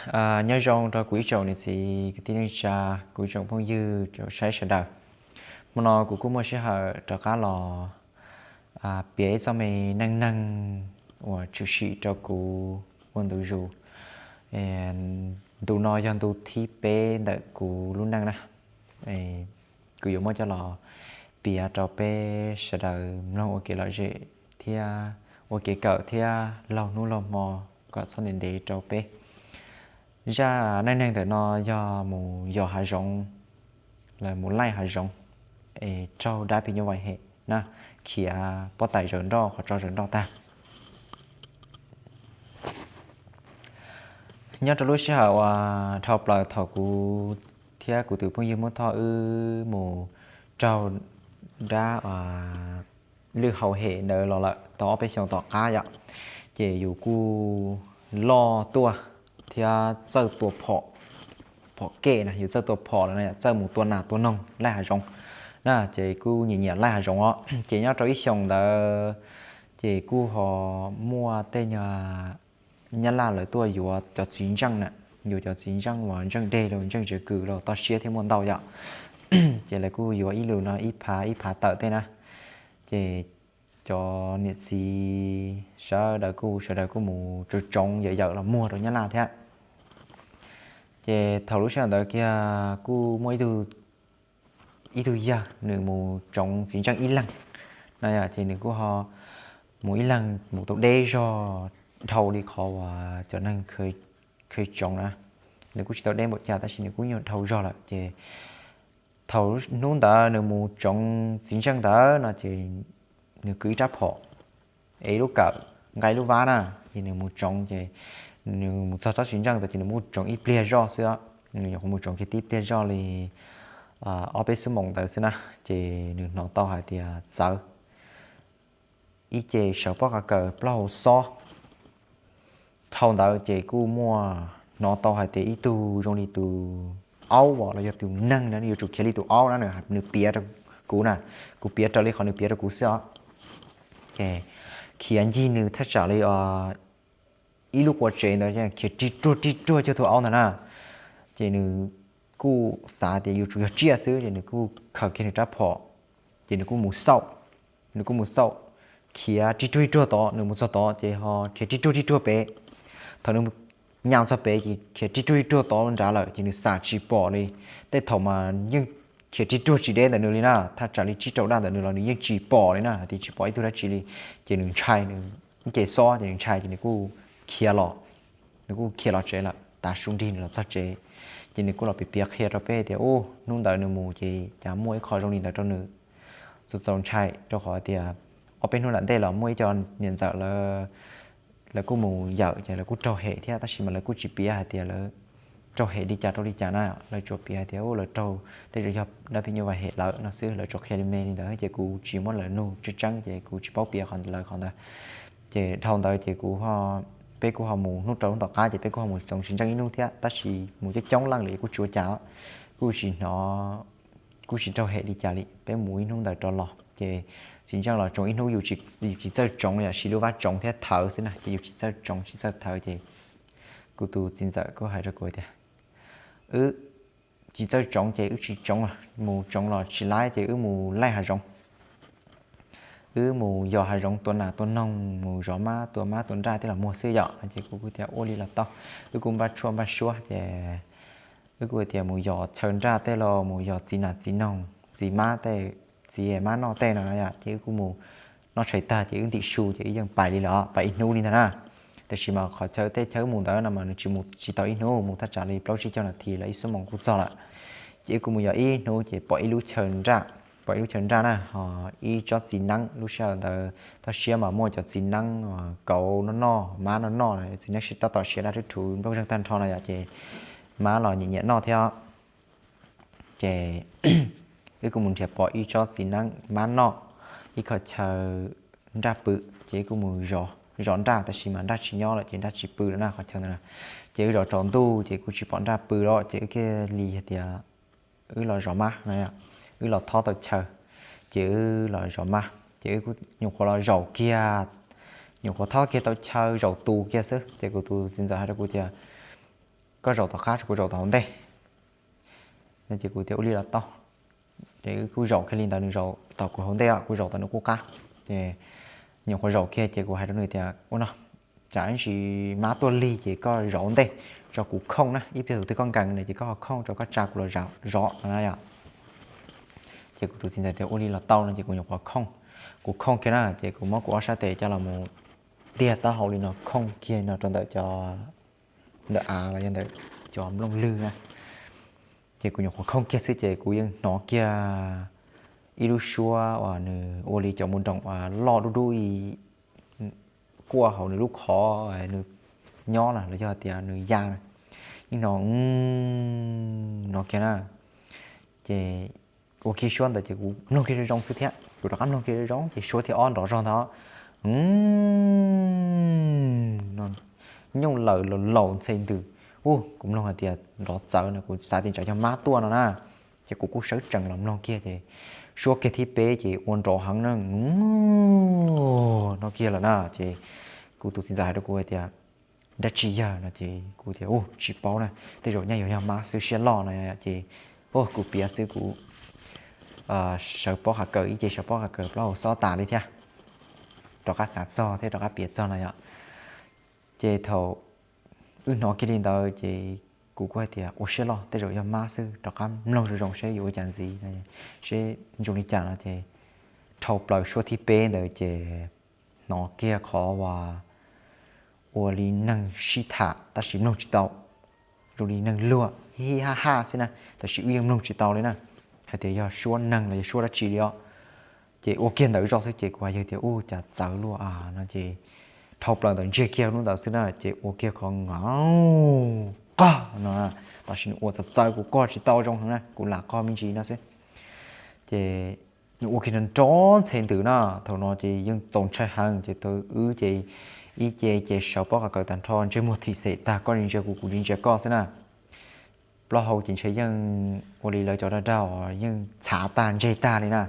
Nyob zoo rau kuv ib tsoom niam txiv kwv tij neej tsa, kuv ib tsoom phooj ywg saib sawv daws. Hmo no kuv kuj muaj sij hawm rov qab los piav ib txoj me neej neeg uas tshwm sim rau kuv ua ntu zus. Ntu no yog ntu thib peb ntawm kuv lub neej na. Kuv yuav muab coj los piav rau peb sawv daws mloog ua kev lom zem thiab ua kev kawm thiab laug hnub laug hmo kom txhob ntev ntev rau peb. Zaj neej neeg ntawm no yog mus yos hav zoov, lawv mus laij hav zoov es raug dab phim nyuj vais hem na, khiav pob tais zaws nroj qhov tso zaws nroj tag. Nyob rau lub sij hawm uas dhau plaws thaum kuv thiab kuv tus phooj ywg Hmoob Thoj wb mus raug dab lwj hau hem ntawd los lawm tau ob peb xyoos tom qab yom, ces yus kuj loj tuaj thiab txawj tua phom, phom kem na, yus txawj tua phom lawm na, txawj mus tua nas tua noog laij hav zoov na, ces kuj nyiam nyiam laij hav zoov os. Ces nyob rau ib xyoos ntawd ces kuj ho muaj tej nyuag Nyab Laj lawv tuaj yuav cov txiv ntseej na, yuav cov txiv ntseej uas ntseej deg los ntseej tsev kws los toj siab thiab muaj ntau yom. Ces lawv kuj yuav ib lus no ib phav ib phav tawm tej na, ces cov niam txiv sawv daws kuj sawv daws kuj mus tsoov tsoov yawm yawm los muag rau Nyab Laj thiab. Ces thaum lub sij hawm ntawd kiag kuj muaj ib tug yawg nws mus tsoov txiv ntseej ib leeg na, ces nws kuj ho mus ib leeg mus tau deb zog dhau li qhov uas cov neeg kheev tsoov na. Nws kuj tsis tau deb npaum cas tab sis nws kuj nyuag dhau zog lawm. Ces thaum hnub ntawd nws mus tsoov txiv ntseej ntawd no ces nws kwv ib rab phom es ib lub kawm nqa ib lub vab na, ces nws mus tsoov ces nws mus txog tsob txiv ntseej ntawd ces nws mus tsoov ib pliag zoj xwb, nws nyuam qhuav mus tsoov kiag tib pliag zoj li ob peb xuab moos ntawd xwb na, ces nws hnov tau hais tias txawv ib ce sawv pob qa kawm plaub hau xob. Dhau ntawd ces kuj muaj hnov tau hais tias ib tug zoo li tus aub los yog tus neeg na, yuav tsum khiav li tus aub na, nws piav rau kuv na, kuv piav raws li qhov nws piav rau kuv xwb os. Ces khiav ncig nws thaj tsam li ib lub qua tsev ntawd, khiav rig ruag rig ruag cuag tus aub ntawd na. Ces nws kuj xav tias yuav tsum yog tsiaj xwb ces nws kuj khaws kiag nws rab phom, ces nws kuj mus xauj, nws kuj mus xauj, khiav rig ruag rig ruag tod, nws mus txog tod ces ho khiav rig ruag rig ruag pem. Thaum nws nyas txog pem ces khiav rig ruag rig ruag tod nrad lawm ces nws xam tsis pom li. Tej thaum mas yeej khiav rig ruag tsis deb ntawm nws li na, thaj tsam li tsib rau daj ntawm nws los nws yeej tsis pom li na, hais tias tsis pom ib tug dab tsi li. Ces nws ntshai, nws ib ce xob ces nws ntshai ces nws kuj khiav los, nws kuj khiav los tsev lawm, tav su nrig nws los txog tsev. Ces nws kuj los piav piav qhia rau peb tias ub, hnub ntawd nws mus ces cas muaj ib qho zoo li ntawd rau nws. Txaus txaus ntshai rau qhov tias ob peb hnub nram ntej los muaj ib co niam ntxawm lawv kuj mus yawm ces lawv kuj raug hem thiab tab sis mas lawv kuj tsis piav hais tias lawv raug hem li cas rau li cas na, lawv tsuas piav hais tias lawv raug tej zaum yog dab phim nyuj vais hem lawv no xwb, lawv tsuas qhia li me li ntawd ces kuv tsis muab lawv nug tseeb tseeb ces kuv tsis paub piav qhov lawv qhov ntawd. Ces dhau ntawd ces kuv, peb kuj ho mus hnub rau hnub tom qab ces peb kuj ho mus tsoov txiv ntseej ib hnub thiab tab sis mus coob coob leej lawm kuj tsis ua cas, kuj tsis hnov, kuj tsis raug hem li cas li. Peb mus ib hnub ntawd rov los ces txiv ntseej los tsoov ib hnub, yus tsis txawj tsoov, yam siv lub vab tsoov thiab thawv xwb na ces yus tsis txawj tsoov tsis txawj thawv ces kuv tus txiv ntxawm kuj hais rau kuv tias wb tsis txawj tsoov ces wb tsis tsoov, mus tsoov los tsis laib ces wb mus laij hav zoov. Wb mus yos hav zoov tua nas tua noog, mus zov mab tua mab tua nraj tej los muag xwb yom. Ces kuv kuj tias ua li los tau. Wb kuj npaj tshuaj npaj suab ces wb kuj tias mus yos chaw nraj tej los mus yos txiv nas txiv noog txiv mab tej, txiv mab noj tej no yom, ces wb kuj mus noj tshais tag ces wb ntim su ces wb yeej pais li lawm, pais ib hnub li ntag na. Tiam sis mas qhov chaw tej chaw wb mus ntawd no mas nws tsis mus tsis tau ib hnub, mus thaj tsam li plaub tsib caug nas this los ib xuab moos kuj txog lawm. Ces wb kuj mus yos ib hnub ces pom ib lub chaw nraj, pom ib lub chaw nraj na, ho ib tsob txiv neeb, lub sij hawm ntawd toj siab mas muaj cov txiv neeb kauv noj noj, mab noj noj, txiv neeb sib tab tom siav daj rhuv rhuv nplooj zeeg tag nrho no yom, ces mab los nyiam nyiam noj thiab. Ces wb kuj mus nrhiav pom ib tsob txiv neeb mab noj, ib qho chaw nraj pw, ces wb kuj mus zov, zov nraj tab sis mas nraj tsis nyob lawm ces nraj tsis pw lawm na qhov chaw ntawd na. Ces wb zov tsaus ntuj ces kuj tsis pom nraj pw los ces wb thiaj li hais tias wb los zov mab no, wb los thob tau chaw, ces wb los zov mab ces wb kuj nyuam qhuav los zaum kiag, nyuam qhuav thob kiag tau chaw zaum tus kiag xwb ces kuv tus txiv ntxawm hais rau kuv tias koj zaum tom qab, kuv zaum tom hauv ntej. No ces kuv tias ua li los tau. Ces wb kuj zaum kiag li ntawd, nws zaum tom kuv hauv ntej, kuv zaum tom nws qub qab. Ces nyuam qhuav zaum kiag ces kuv hais rau nws tias ua no, cas ib ntsis mab tuaj lig ces koj zaum ntej, tso kuv khooj na, ib pliag tus twg koj nkees na ces koj ho khooj rau koj tsa kuv los zov no na yom. Ces kuv tus txiv ntxawm tias ua li los tau no ces kuv nyuam qhuav khooj, kuv khooj kiag na ces kuv muab kuv ob sab tes coj los mus tiag taub hau li no khooj kiag no rau ntawm cov, ntawm av los yog ntawm cov nplooj lwg na. Ces kuv nyuam qhuav khooj kiag xwb ces kuv yeej hnov kiag ib lub suab uas nws ua li cov mus doom uas loj dub dub, quaj hauv nws lub qhov nws nyob na los yog tias nws ya na, yeej hnov, hnov kiag na. Ces ua kiag suab ntawd ces kuv mloog kiag zoo zoo xwb thiab, kuv rov qab mloog kiag zoo zoo ces suab thiab ob nrov zog ntag. Nyooj lawm laus laus ntxhe ntws. Ub, kuv mloog hais tias nrov txawv no kuv xav tias tsam yog mab tuaj no na. Ces kuv kuj sawv tsees los mloog kiag ces suab kiag thib peb ces ua nrov heev na, no kiag lawm na. Ces kuv tus txiv ntxawm hais rau kuv hais tias dab tsi yawg no ces kuv tias ub, tsis paub na, tej zaum nyaj yuav yog mab xwb siab loj no. Ces ub, kuv piav xwb kuv sawv pob qa kaws ib ce, sawv pob qa kaws plaub hau xob tas li thiab, rov qab xav txog thiab rov qab piav txog no yom. Ces thaum wb hnov kiag li ntawd ces kuv kuj hais tias ua siab loj, tej zaum yog mab xwb, rov qab mloog zoo zoo seb yuav ua cas ntxiv, seb zoo li cas no ces dhau plaws suab thib peb ntawd ces hnov kiag qhov uas ua li neeg sib tham tab sis mloog tsis tau, zoo li neeg luag hi ha ha xwb na, tab sis wb yeej mloog tsis tau li na, hais tias yog suab neeg los yog suab dab tsi li os. Ces ua kiag ntawd zoj xwb ces kuv hais yawg tias ub, cas txawv luaj a no ces dhau plaws ntawd ntsiag kiag lub ntawd xwb na ces ua kiag qhov qog no, tab sis nws ua txawv txawv kuv qog tsis tau zoo heev na, kuv lam qog me ntsis no xwb. Ces nws ua kiag nrov ntxhe ntws na, thaum no ces yeej txaus ntshai heev ces thaum wb ces ib ce ces sawv pob qa kaws tag nrho, ntsej muag thim xem tag, koj ntsia kuv kuv ntsia koj xwb na. Plaub hau ces ntshe yeej ua li lawv cov dag dag yeej txhav tag ntseg tag li na.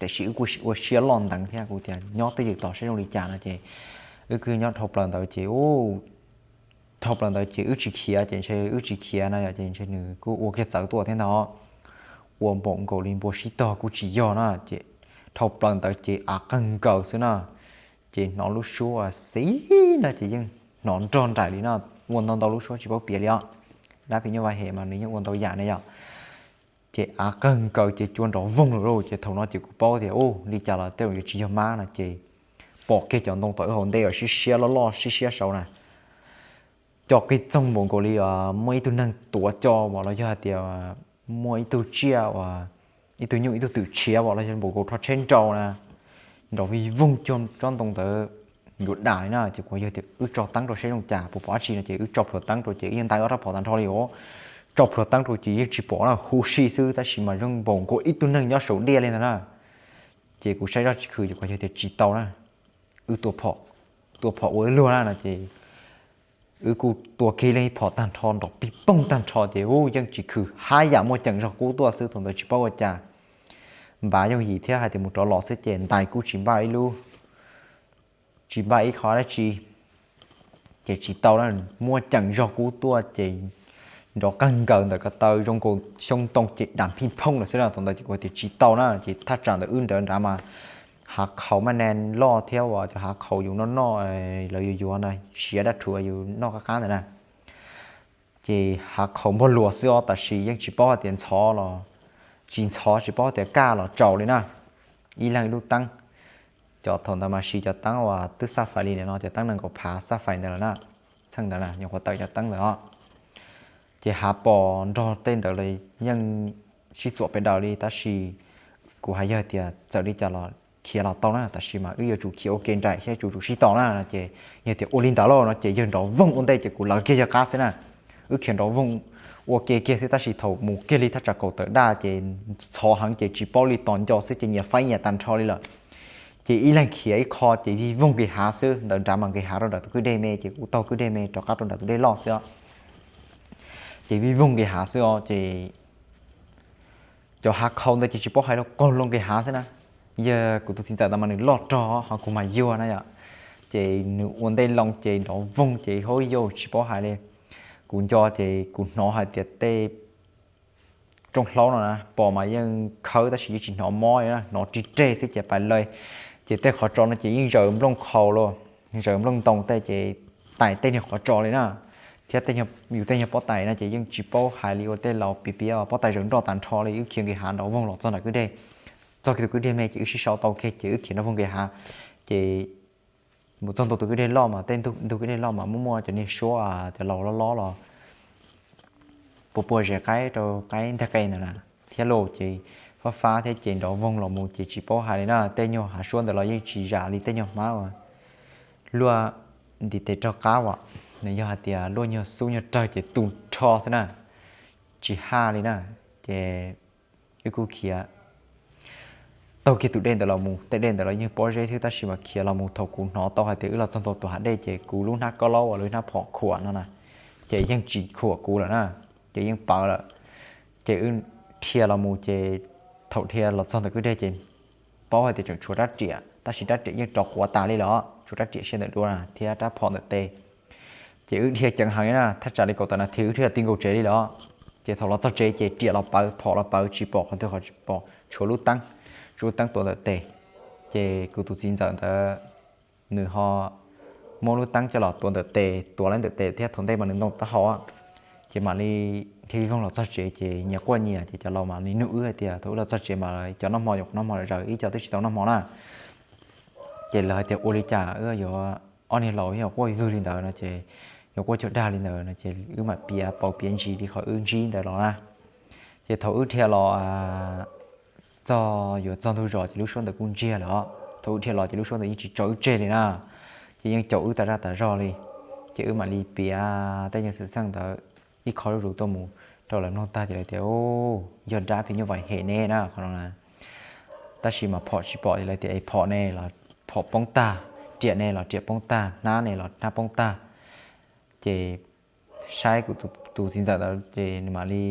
Tiam sis wb kuj ua siab loj ntev thiab kuv tias nyob twj ywm tos saib zoo li cas no ces wb kuj nyob dhau plaws ntawd ces dhau plaws ntawd ces wb tsis khiav ces ntshe wb tsis khiav na yom ces ntshe nws kuj ua kiag txawv tuaj thiab ntag. Ua npaum nkaus li npua sib tog kuj tsis yog na ces dhau plaws ntawd ces av qeeg nkaws xwb na. Ces hnov lub suab xiv na ces yeej hnov nrog nraim li na, ua ntau ntau lub suab tsis paub piav li os. Dab phim nyuj vais hem mas nws yeej ua ntau yam ne yom. Ces av qeeg nkaws ces cua nrov voog lawm lauj, ces thaum no ces kuv paub tias ub, li cas los tej zaum yuav tsis yog mab no ces pom kiag cov ntoo tom wb hauv ntej uas siab siab loj loj siab siab saud na, co qig txoog npaum nkaus li muaj ib tug neeg tuav co uas los yog hais tias muaj ib tug tsiaj uas ib tug nyuj ib tug twm tshiav uas los yog npaum nkaus rho tsheb nrau na, nrov vij voog cuag tsob ntoo ntawd yuav dam li na. Ces kuv yawg tias wb tso teeb rau saib zoo cas puas pom dab tsi no ces wb tso plhuav teeb rau ces wb yeej ntais ob rab phom tag nrho li os. Tso plhuav teeb rau ces yeej tsis pom na, huv si xwb tab sis mas zoo npaum nkaus ib tug neeg nyob saum diaj li ntag na. Ces kuv saib zoj tsis khwm ces kuv yawg tias tsis tau na, wb tua phom, tua phom ua wb luag na no ces wb kuj tua kiag leej phom tag nrho nrov pig poog tag nrho ces ub yeej tsis khwm, haj yam muaj ceem zog kub tuaj xwb, thaum ntawd tsis paub ua cas, npav yooj yim thiab hais tias mus rov los xwb ces ntais kuj tsis npaj ib lub, tsis npaj ib qho dab tsi. Ces tsis tau na, muaj ceem zog kub tuaj ces nrov qeeg nkaws ntawm ko taw zoo nkaus xyoo ntoo ces dam phij phooj lawm xwb na. Thaum ntawd ces kuv tias tsis tau na, ces thaj tsam ntawm wb nrad nrad mas hav qhaus maj ne loj thiab uas cov hav qhaus yus noj noj, lawv yuav yuav na, siav dab rhuav yus noj qab qab ntawd na. Ces hav qhaus npog luas xwb os, tab sis yeej tsis paub hais tias ntxhov los tsis ntxhov, tsis paub hais tias kaj los tsaus li na. Ib leeg ib lub teeb, cov thaum ntawd mas siv cov teeb uas twb xaj fais li no, cov teeb nees nkaum phav xaj fais ntawd lawm na, txheej ntawd na, nyuam qhuav tawm cov teeb ntawd os. Ces hav pos nrog tej ntawd los yeej sib txuam pes daws li, tab sis kuv hais yawg tias txawm li cas los khiav los tau na, tab sis mas wb yuav tsum khiav ua ke nraim thiab tsum tsum sib tos na no ces yawg tias ua li ntawd lauj no ces yawg nrov voog ua ntej ces kuv lawv kiag yawg qab xwb na. Wb khiav nrov voog ua ke kiag xwb tab sis thaum mus kiag li thaj tsam kaum tawm daj ces ntxhov heev ces tsis paub li, tos nco xwb ces nyias faib nyias tag nrho li lawm. Ces ib leeg khiav ib qho ces vij voog nqis hav xwb, ntawd nrad mas nqis hav rau nram tus kwj deg me ces kuv taug kwj deg me rov qab rau nram tus dej loj xwb os. Ces vij voog nqis hav xwb os ces cov hav qhaus ntawd ces tsis paub hais los qaug loo nqis hav xwb na. Yog kuv tus txiv ntxawm ntawd mas nws loj rog ho kuv mas yuag na yom. Ces nws ua ntej loo ces nrov voog ces hauv yau tsis paub hais li. kuv nco ces kuv hnov hais tias tej rooj hlaub no na pom mas yeej khawb tab sis yeej tsis hnov mob li na, hnov rig reg xwb ces pais lawm. Ces tej qhov tso no ces yeej zaws nplooj qhaus los, zaws nplooj ntoo tej ces tais tej niag qhov tso li na. Thiab yus tej nyuag pob tais no ces yeej tsis paub hais li, ua tej laus piav piav pob tais zaws nroj tas nrho li, wb khiav nqis hav nrov voog los txog nram kwj deg. Txog kiag tus kwj deg me ces wb sib sau tau kiag ces wb khiav nrov voog nqis hav. Ces mus txog ntua tus kwj deg loj mas tej ntug kwj deg loj mas muaj muaj cov niag suab cov laus loj loj los pua pua zes qaib rau qaib ntag qe ntawd na, thiab los ces fab fab thiab ces nrov voog los mus ces tsis paub hais li na. Tej nyuag hav suab ntawd los yeej tsis zam li tej nyuag hmab uas luaj ntiv tes rog qab as, nws yog hais tias luaj nyuag xub nyuag rawg ces tu nrho xwb na, tsis haj li na. Ces wb kuj khiav taug kiag tus dej ntawd los mus, tej dej ntawd los yeej pob zeb thiab tab sis mas khiav los mus thaum kuv hnov tau hais tias wb los txog ntua tus hav dej ces kuv lub hnab kaub laub uas lub hnab phom khuam no na ces yeej tsis khuam kuv lawm na, ces yeej pawv lawm. Ces wb dhia los mus ces thaum dhia los txog ntawm kwj deg ces paub hais tias tseem tshuav rab riam tab sis rab riam yeej rov quav tas li lawm, tshuav rab riam sia ntawm duav na thiab rab phom ntawm tes. Ces wb dhia ceev heev li na, thaj tsam li kaum tawm nas this wb dhia tib nkaus tsev li lawm. Ces thaum los txog tsev ces riam los pawv phom los pawv tsis pom qhov twg qhov tsis pom, tshuav lub teeb, tshuav lub teeb tuav ntawm tes. Ces kuv tus txiv ntxawm ntawd nws ho muab lub teeb coj los tuav ntawm tes, tuav lawm ntawm tes thiab thaum ntej mas nws ntoo taub hau. Ces mam li dhia vij voog los txog tsev ces nyias quaj nyias ces cov laus mam li nug wb hais tias thaum wb los txog tsev mas cov noj hmo, cov noj hmo zaws, ib co twb tsis tau noj hmo na. Ces lawv hais tias ua li cas wb yuav, ob niag laus yuav quaj vwg li ntawd no ces, yuav quaj cuag dag li ntawd no ces wb mam piav paus piav ntsis li qhov wb ntsib ntawd los na. Ces thaum wb dhia los txog yuav txog ntug zos ces lub suab ntawd kuj ntsiag lawm os. Thaum wb dhia los ces lub suab ntawd yeej tsis tso wb tseg li na, ces yeej caum wb tas zaj tas zog li. Ces wb mam li piav tej nyuag xwm txheej ntawd ib qho zuj zus tuaj mus rau lawv mloog tag ces lawv tias, yog dab phim nyuj vais hem ne na qhov no na. Tab sis mas phom tsis pom li, lawv tias es phom ne los phom poob tag, riam ne los riam poob tag, hnab ne los hnab poob tag. Ces saib kuv tus txiv ntxawm ntawd ces nws mam li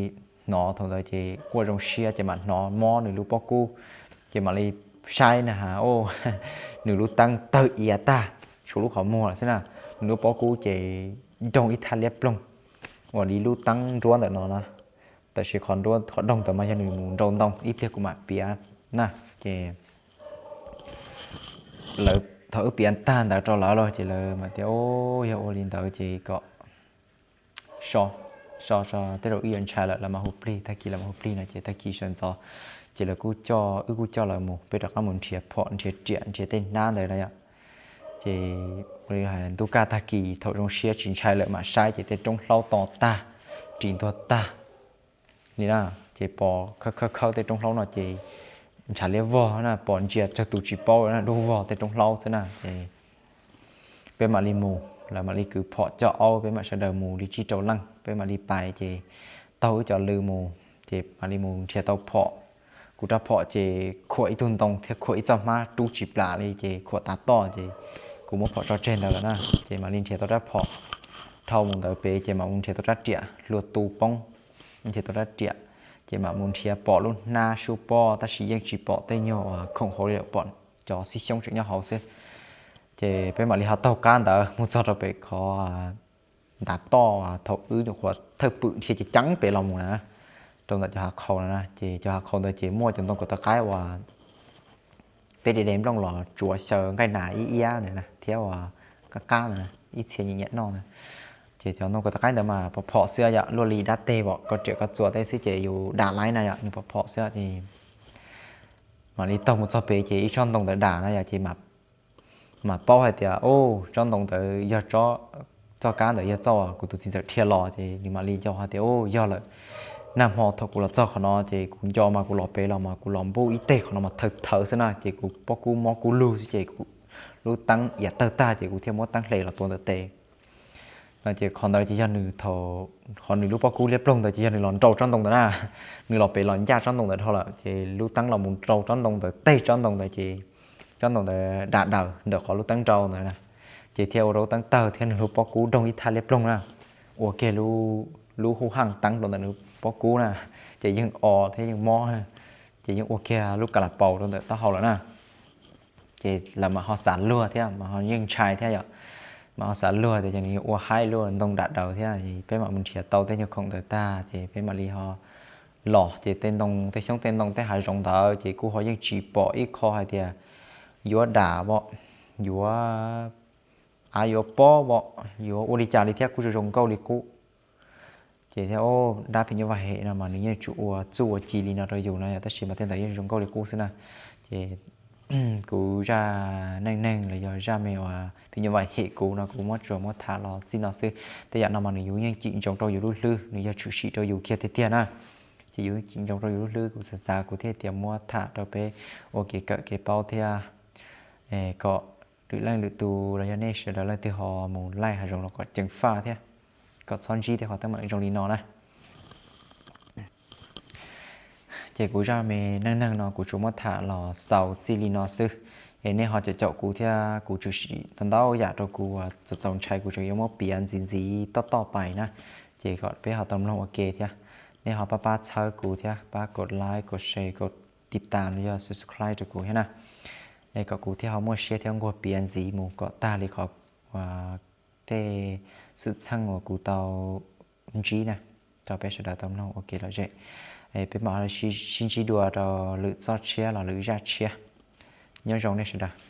hnov thaum ntawd ces quaj zoo siab ces mam hnov mob nws lub pob kub. Ces mam li saib na has, nws lub teeb tawg iav tag, tshuav lub qhov muag lawm xwb na. Nws lub pob kub ces nroo ib thaj liab ploog uas li lub teeb nruab ntawm no na. Tab sis qhov nruab qhov doog ntawd mas yog nws mus nrau ntoo, ib pliag kuv mam piav na. Ces lawv, thaum wb piav tag ntawd rau lawv los ces lawv mam tias, yog ua li ntawd ces kom so, so, so, tej zaum wb yuav ntshai lawm, lawv mam hu plig, tag kis lawv mam hu plig no ces tag kis sawv ntxov ces lawv kuj coj, wb kuj coj lawv mus, peb rov qab mus nrhiav phom, nrhiav riam, nrhiav tej hnab ntawd na yom. Ces ua li hais ntuj kaj tag kis thaum zoo siab tsis ntshai lawm mam saib ces tej roob hlaub to tag, ris ntuag tag li na. Ces pom khawb khawb khawb tej roob hlaub no ces ntshav liab vog na, pom ntsia tsawg tus tsis paub na, dub vog tej roob hlaub xwb na. Ces peb mam li mus, lawv mam li kwv phom coj aub, peb mam sawv daws mus li tsib rau leej, peb mam li pais ces taug wb cov lw mus, ces mam li mus nrhiav tau phom. Kuv rab phom ces khuam ib tug ntoo thiab khuam ib txoj hmab rub tsis plam li ces khuam tav toj ces kuv muab phom tso tseg ntawd lawm na. Ces mam li nrhiav tau rab phom, dhau mus ntawd pem ces mam mus nrhiav tau rab riam hlua tu poob, nrhiav tau rab riam, ces mam mus nrhiav pom lub hnab sub pob tab sis yeej tsis pom tej nyuag uas khoom hauv li lawm, pom cov xib xyoob tseem nyob hauv xwb. Ces peb mam li ho taug qab ntawd mus txog rau pem qhov ntav toj thaum wb nyuam qhuav thawj pwm dhia ceev ceev pem los mus na, rau ntawm cov hav qhaus no na. Ces cov hav qhaus ntawd ces muaj cov ntoo kaus taw qaib uas peb de de nplooj los tsuav xyaw nqaij nas ib iab ntawd thiab uas qab qab ntawd ib txhia nyiam nyiam noj na. Ces cov ntoo kaus taw qaib ntawd mas pom phom xwb yom, luaj li dab teg pom koj riam koj txuas tej xwb ces yus dam laib na yom, nws pom phom xwb ces mam li taug mus txog pem ces ib tsob ntoo ntawd dam na yom, ces mam paub hais tias, u, tsob ntoo ntawd yog, txoj kab ntawd yog txoj kuv tus txiv ntxawm dhia los, ces nws mam li nco hais tias, u, yog lawm. Nag hmo thaum kuv los txog qhov no ces kuv nco mas kuv los pem los mas kuv los npuj ib teg qhov no mas thawv thawv xwb na, ces kuv pob kub mob kub lug xwb ces kuv lub teeb iav tawg tag ces kuv thiaj muab teeb hle los tuav ntawm tes no. Ces qhov ntawd ces yog nws thaum, qhov nws lub pob kub liab ploog ntawd ces yog nws los nrau tsob ntoo ntawd na. Nws los pem los ncaj tsob ntoo ntawd dhau lawm ces lub teeb los mus nrau tsob ntoo ntawd, teg tsob ntoo ntawd ces tsob ntoo ntawd dam daws ntawm qhov lub teeb nrau ntawd na. Ces thiaj ua rau lub teeb tawg thiab nws lub pob kub doog ib thaj liab ploog na. Ua kiag lub hub haj teeb rau ntawm nws pob kub na, ces yeej o thiab yeej mob, ces yeej ua kiag lub ka la paus rau ntawm taub hau lawm na. Ces lawv mam ho xav luag thiab mas ho yeej ntshai thiab yom. Mas ho xav luag tias ces nws yuav ua haib luaj ntoo dam daws thiab. Peb mam mus nrhiav tau tej nyuag khoom ntawd tag ces peb mam li ho los ces tej ntoo, tej xyoob tej ntoo, tej hav zoov ntawd ces kuj ho yeej tsis pom ib qho hais tias yuav dam pom, yuav av yuav pob pom, yuav ua li cas li thiab, kuj zoo zoo nkauj li qub. Ces thiaj, dab phim nyuj vais hem no mas nws yeej tsuas ua txuj ua ci li no rau yus no yom, tab sis mas tej ntawd yeej zoo nkauj li qub xwb na. Ces kuv zaj neej neeg los yog zaj me uas phim nyuj vais hem kuv no kuv muab tsuas muab tham los txij no xwb. Tej yam no mas nws yus yeej cim ntsoov rau yus lub hlwb, nws yog tshwm sim rau yus kiag tiag tiag na. Ces yus cim ntsoov rau yus lub hlwb, kuv xav xav kuv thiaj tias muab tham rau peb ua kev kawm kev paub thiab, kom lwm leej lwm tus los yog nej sawv daws leej twg ho mus laij hav zoov los kom ceev faj thiab, kom txhob ntsib tej qhov teeb meem zoo li no na. Ces kuv zaj me neej neeg no kuv tsuas muab tham los xaus txij li no xwb. Es nej ho caum caum kuv thiab, kuv tshwm sim tau ntau yam rau kuv uas txaus txaus ntshai, kuv tseem yuav muab piav ntxiv ntxiv toj toj pais na. Ces kom peb ho tau mloog ua ke thiab. Nej ho pab pab txhawb kuv thiab, pab kom like, kom share, kom tiv tas los yog subscribe rau kuv thiab na. Es kom kuv thiaj ho muaj siab thiab nquag piav ntxiv mus kom tag li qhov uas tej xwm txheej uas kuv tau ntsib na, rau peb sawv daws tau mloog ua kev lom zem. Peb mam sib ntsib dua rau lwm txoj tshiab los lwm zaj tshiab. Nyob zoo nej sawv daws.